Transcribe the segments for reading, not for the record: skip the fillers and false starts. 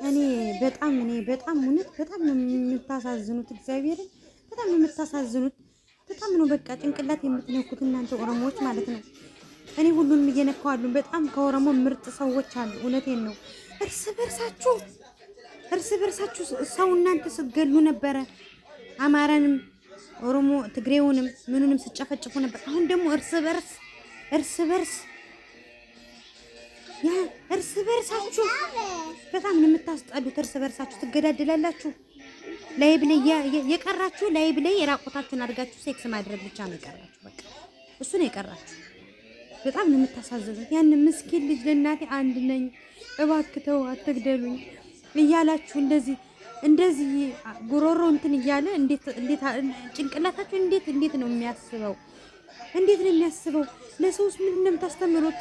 እኔ በጣም እኔ በጣም እውነት በጣም ነው የምታሳዝኑት። እግዚአብሔርን በጣም ነው የምታሳዝኑት። በጣም ነው በቃ ጭንቅላት የምትነኩት እናንተ ኦሮሞዎች ማለት ነው። እኔ ሁሉንም እየነካው አሉ። በጣም ከኦሮሞ ምርጥ ሰዎች አሉ። እውነቴን ነው። እርስ በርሳችሁ ሰው እናንተ ስትገሉ ነበረ። አማራንም ኦሮሞ ትግሬውንም ምኑንም ስጨፈጭፉ ነበር። አሁን ደግሞ እርስ በርስ ያ እርስ በርሳችሁ በጣም ነው የምታስጠሉት። እርስ በርሳችሁ ትገዳደላላችሁ። ላይብ ላይ የቀራችሁ ላይብ ላይ የራቆታችሁን አድርጋችሁ ሴክስ ማድረግ ብቻ ነው የቀራችሁ። በቃ እሱ ነው የቀራችሁ። በጣም ነው የምታሳዝኑት። ያን ምስኪን ልጅ ለእናቴ አንድ ነኝ እባክህ ተው አትግደሉኝ እያላችሁ እንደዚህ እንደዚህ ጉሮሮ እንትን እያለ እንዴት እንዴት ጭንቅላታችሁ እንዴት ነው የሚያስበው? እንዴት ነው የሚያስበው? ለሰውስ ምንድን ነው የምታስተምሩት?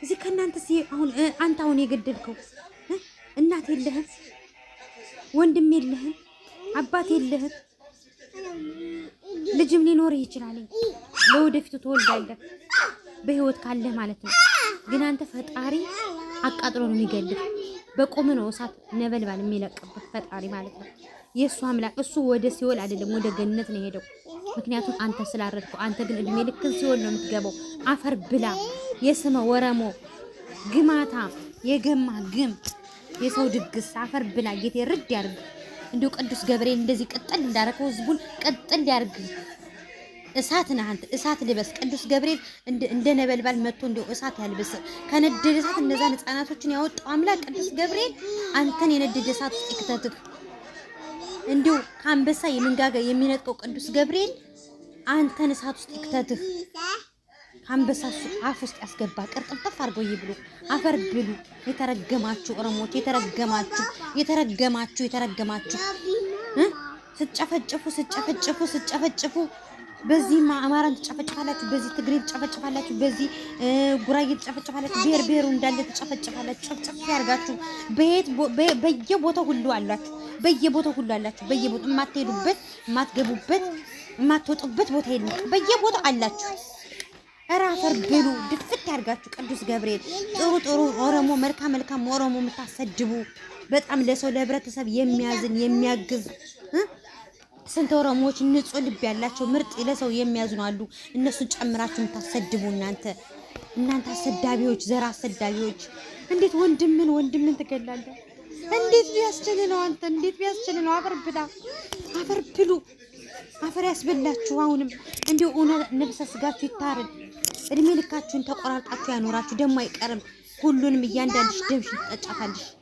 እዚህ ከእናንተ አሁን አንተ አሁን የገደልከው እናት የለህም፣ ወንድም የለህም፣ አባት የለህም፣ ልጅም ሊኖርህ ይችላል። ለወደፊቱ ትወልዳለህ በህይወት ካለህ ማለት ነው። ግን አንተ ፈጣሪ አቃጥሎ ነው የሚገልህ። በቆመ ነው እሳት ነበልባል የሚለቅብህ ፈጣሪ ማለት ነው። የእሱ አምላክ እሱ ወደ ሲኦል አይደለም ወደ ገነት ነው የሄደው። ምክንያቱም አንተ ስላረድከው። አንተ ግን እድሜ ልክን ሲኦል ነው የምትገባው። አፈር ብላ የስመ ወረሞ ግማታ የገማ ግም የሰው ድግስ አፈር ብላ። ጌቴ ርድ ያርግ። እንዲሁ ቅዱስ ገብርኤል እንደዚህ ቅጥል እንዳረከው ህዝቡን ቅጥል ያርግ። እሳት ነህ አንተ፣ እሳት ልበስ። ቅዱስ ገብርኤል እንደ ነበልባል መጥቶ እንደው እሳት ያልብስ። ከነደደ እሳት እነዛን ህፃናቶችን ያወጣው አምላክ ቅዱስ ገብርኤል አንተን የነደደ እሳት ውስጥ ይክተትህ። እንዲሁ ከአንበሳ የመንጋጋ የሚነጥቀው ቅዱስ ገብርኤል አንተን እሳት ውስጥ ይክተትህ። ከአንበሳ አፍ ውስጥ ያስገባ ቅርጥፍጥፍ አድርገው ይብሉ፣ አፈር ብሉ። የተረገማችሁ ኦሮሞዎች፣ የተረገማችሁ፣ የተረገማችሁ፣ የተረገማችሁ ስትጨፈጭፉ ስትጨፈጭፉ ስትጨፈጭፉ በዚህ አማራን ትጨፈጭፋላችሁ፣ በዚህ ትግሬን ትጨፈጭፋላችሁ፣ በዚህ ጉራጌ ትጨፈጭፋላችሁ፣ ብሔር ብሔሩ እንዳለ ትጨፈጭፋላችሁ። ጨፍጨፍ ያርጋችሁ። በየት በየቦታው ሁሉ አላችሁ፣ በየቦታው ሁሉ አላችሁ። በየቦታው የማትሄዱበት፣ የማትገቡበት፣ የማትወጡበት ቦታ የለም። በየቦታው አላችሁ። ኧረ አፈር ብሉ፣ ድፍት ያርጋችሁ። ቅዱስ ገብርኤል ጥሩ ጥሩ ኦሮሞ፣ መልካም መልካም ኦሮሞ የምታሰድቡ፣ በጣም ለሰው ለህብረተሰብ የሚያዝን የሚያግዝ፣ ስንት ኦሮሞዎች ንጹህ ልብ ያላቸው ምርጥ ለሰው የሚያዝኑ አሉ። እነሱን ጨምራችሁ የምታሰድቡ እናንተ አሰዳቢዎች፣ ዘር አሰዳቢዎች፣ እንዴት ወንድምን ወንድምን ትገላለህ? እንዴት ቢያስችል ነው አንተ? እንዴት ቢያስችል ነው? አፈር ብላ፣ አፈር ብሉ፣ አፈር ያስበላችሁ። አሁንም እንዲሁ እውነት ነፍሰ ስጋችሁ ይታረድ። እድሜ ልካችሁን ተቆራርጣችሁ ያኖራችሁ። ደግሞ አይቀርም። ሁሉንም እያንዳንድሽ ደምሽን ትጠጫታለሽ።